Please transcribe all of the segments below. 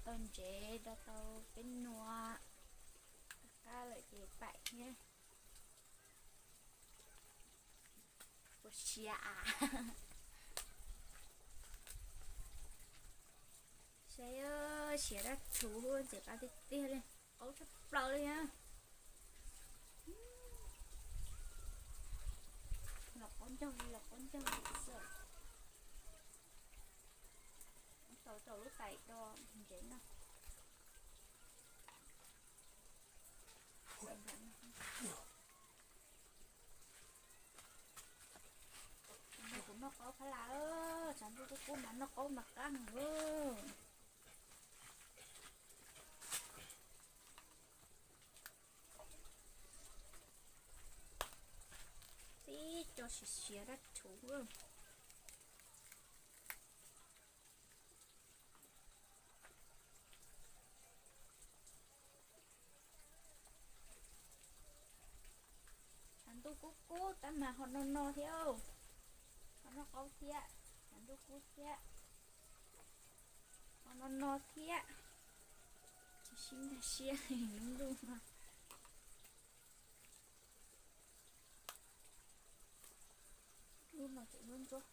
Ntsev rau tau peb nua, qab lawm ces paim thiab. Ua siav a. Saib, siav dab tshua, ntxim qab tiag tiag li, qaub tshaj plaws li na. Los qaub ncaug li, los qaub ncaug li xwb. Tau rau lub tais do ntsev no. Kuv noj qaub phab las, tshav ntuj kub kub mas noj qaub mas qab heev. Tib co siav siav dab tshua. Tshav ntuj kub kub tab mas ho no no thiab, ho noj qaub thiab, tshav ntuj kub thiab, ho no no thiab. Sib nkag siab lub ntuj no. Lub no tseem ntsuab ntsuab.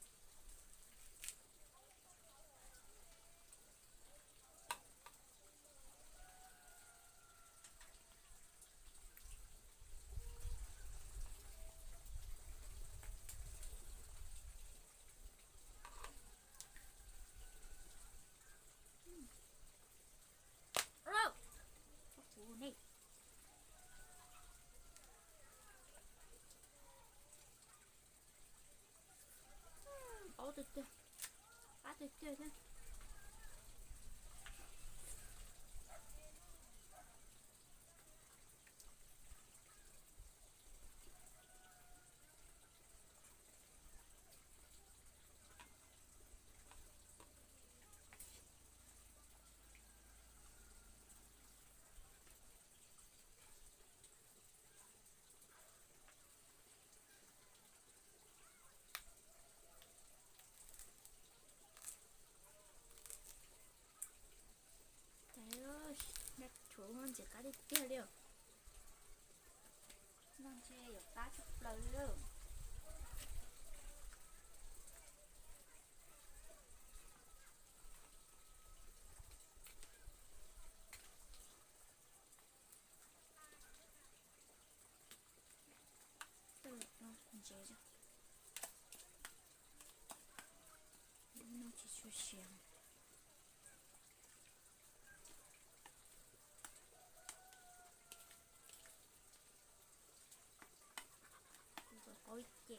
Qaub tiag tiag, qab tiag tiag thiab. Dab tshua ntxim qab tiag tiag li. Noj ntshe yuav qab tshaj plaws li. Ntsev, no tsis tshua siav. Kuv tau qaub ib ce.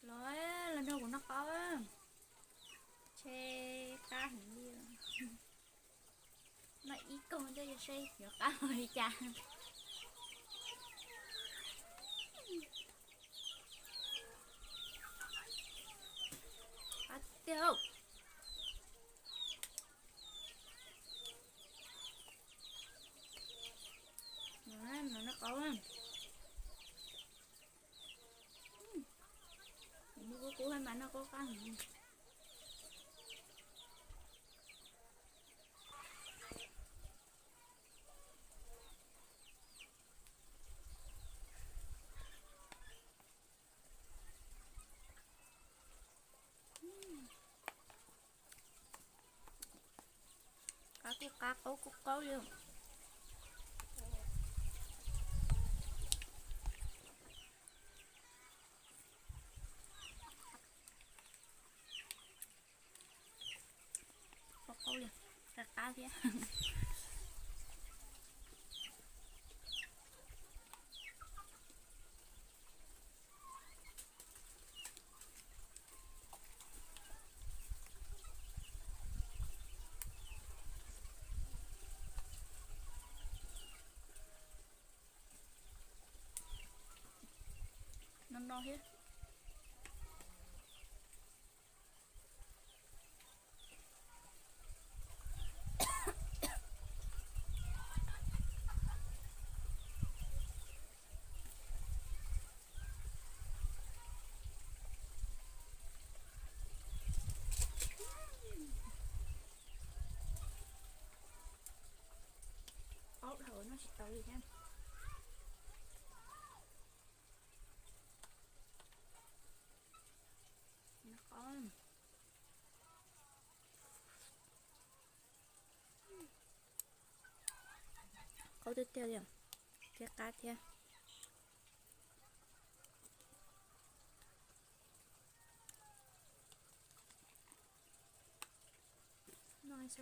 Los, los nrog kuv noj qaub. Tshe qab heev li. Noj ib kog ntej saib yuav qab li cas. Qab tiag. Noj qaub. Noj kub kub mas noj qaub qab heev. Qab kuj qab, qaub kuj qaub li. Qaub qaub li, qab qab thiab. No thiab. Aub dhau no tsis tau li thiab. Qaub tiag tiag li, thiab qab thiab. Nkaus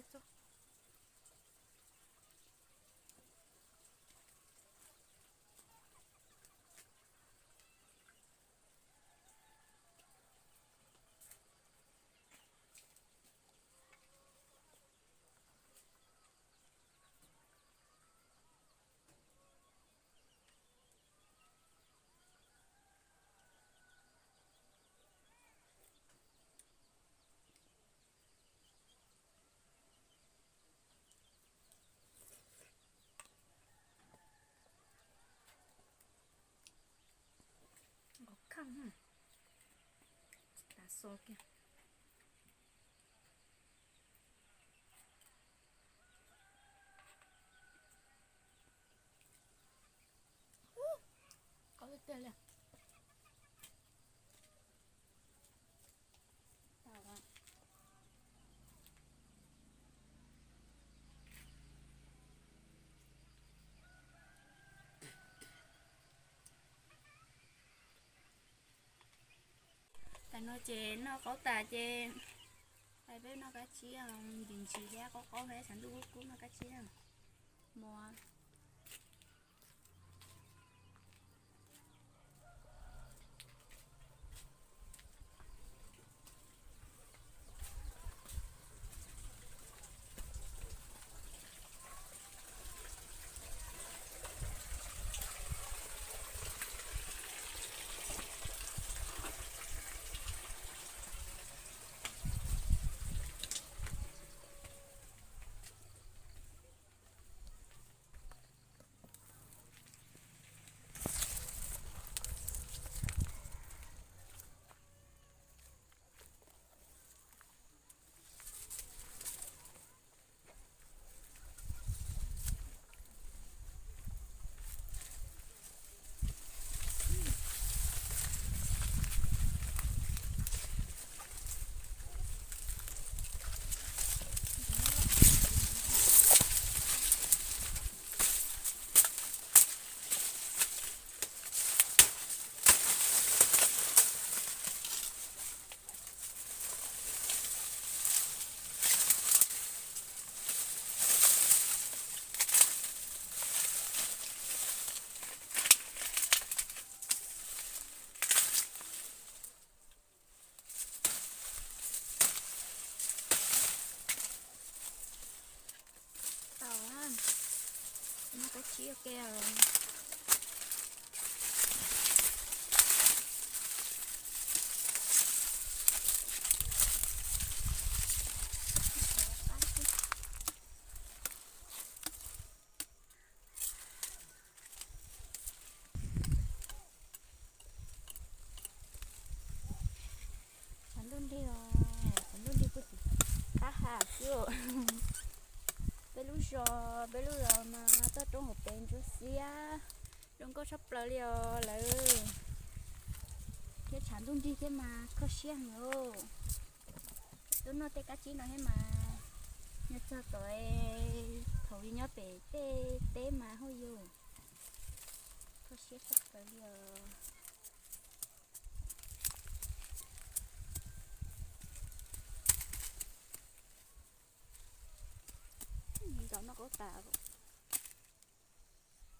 kheej, tas xo kiag. Qaub tiag tiag li. Tam no ces noj qaub tas ces peb noj kab tsib, ntsis ntsis thiab qaub qaub thiab, tshav ntuj kub kub noj kab tsib na. Mov. Tau, noj kab tsib ua ke os. Tshav ntuj nrig os, tshav ntuj nrig kuj tsis qab has xwb. Peb lub zos, peb lub zos mas toj roob hauv pes ntsuab xiab, zoo nkauj tshaj plaws li os lawv. Thiab tshav ntuj nrig thiab mas kho siab heev os. Tuaj noj tej kab tsib no thiab mas, nyob txog tom thaum yus nyob pem tej teb mas hauj yus kho siab tshaj plaws li os. Ntaus noj qaub tas,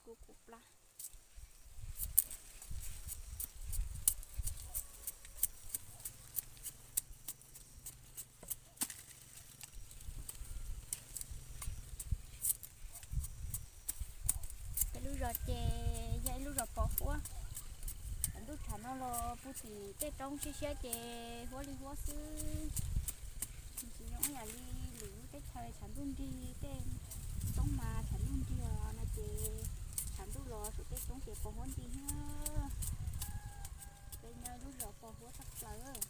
kuv kuv plab. Peb lub zos ces yog ib lub zos pos huab, ntuj tshav no Los puag tim tej roob siab siab ces huab li huab xwb. Tsis zoo ib yam li lwm lub teb chaws tshav ntuj nrig, tej roob mas tshav ntuj nrig os no ces tshav ntuj los saum tej roob ces pos huab nti thiab. Peb nyob lub zos pos huab tshaj plaws.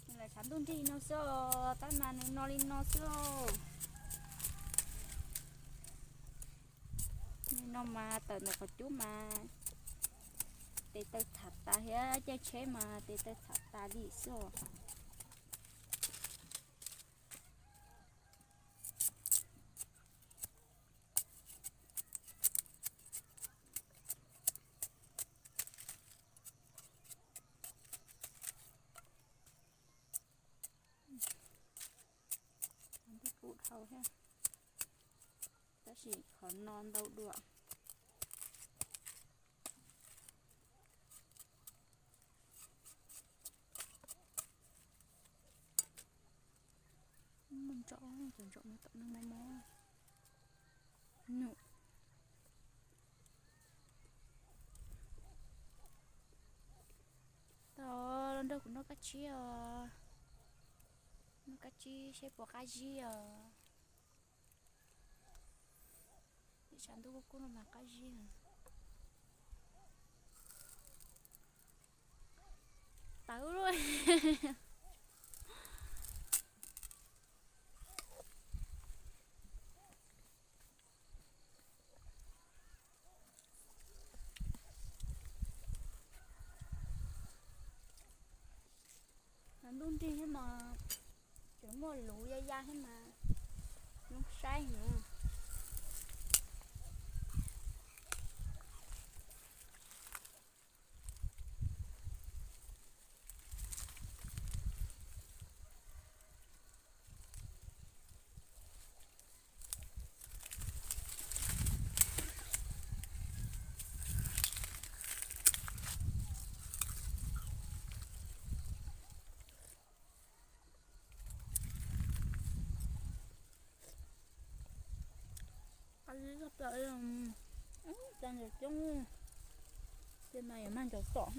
Nws lam tshav ntuj nrig no xwb os, tab mas nws no li no xwb os. Nws no mas tawm ntawm qhov cub mas tes taw txhav tas thiab, caij tsheb mas tes taw txhav tas li xwb os. Ntuj kub dhau thiab, tab sis qhov no ntau dua. Muaj ntsaum, cov ntsaum no tom no mos mos. Nws tau los nrog kuv noj kab tsib os. Noj kab tsib seb puas qab zib os. Tim tshav ntuj kub kub no mas qab zib. Tawv luaj. Ntuj nrig thiab mas, tseem muaj luv ya ya thiab mas, zoo saib heev. Qab zib tshaj plaws, cov ntsaum coob, ces mas yuav mag ntsaum tom.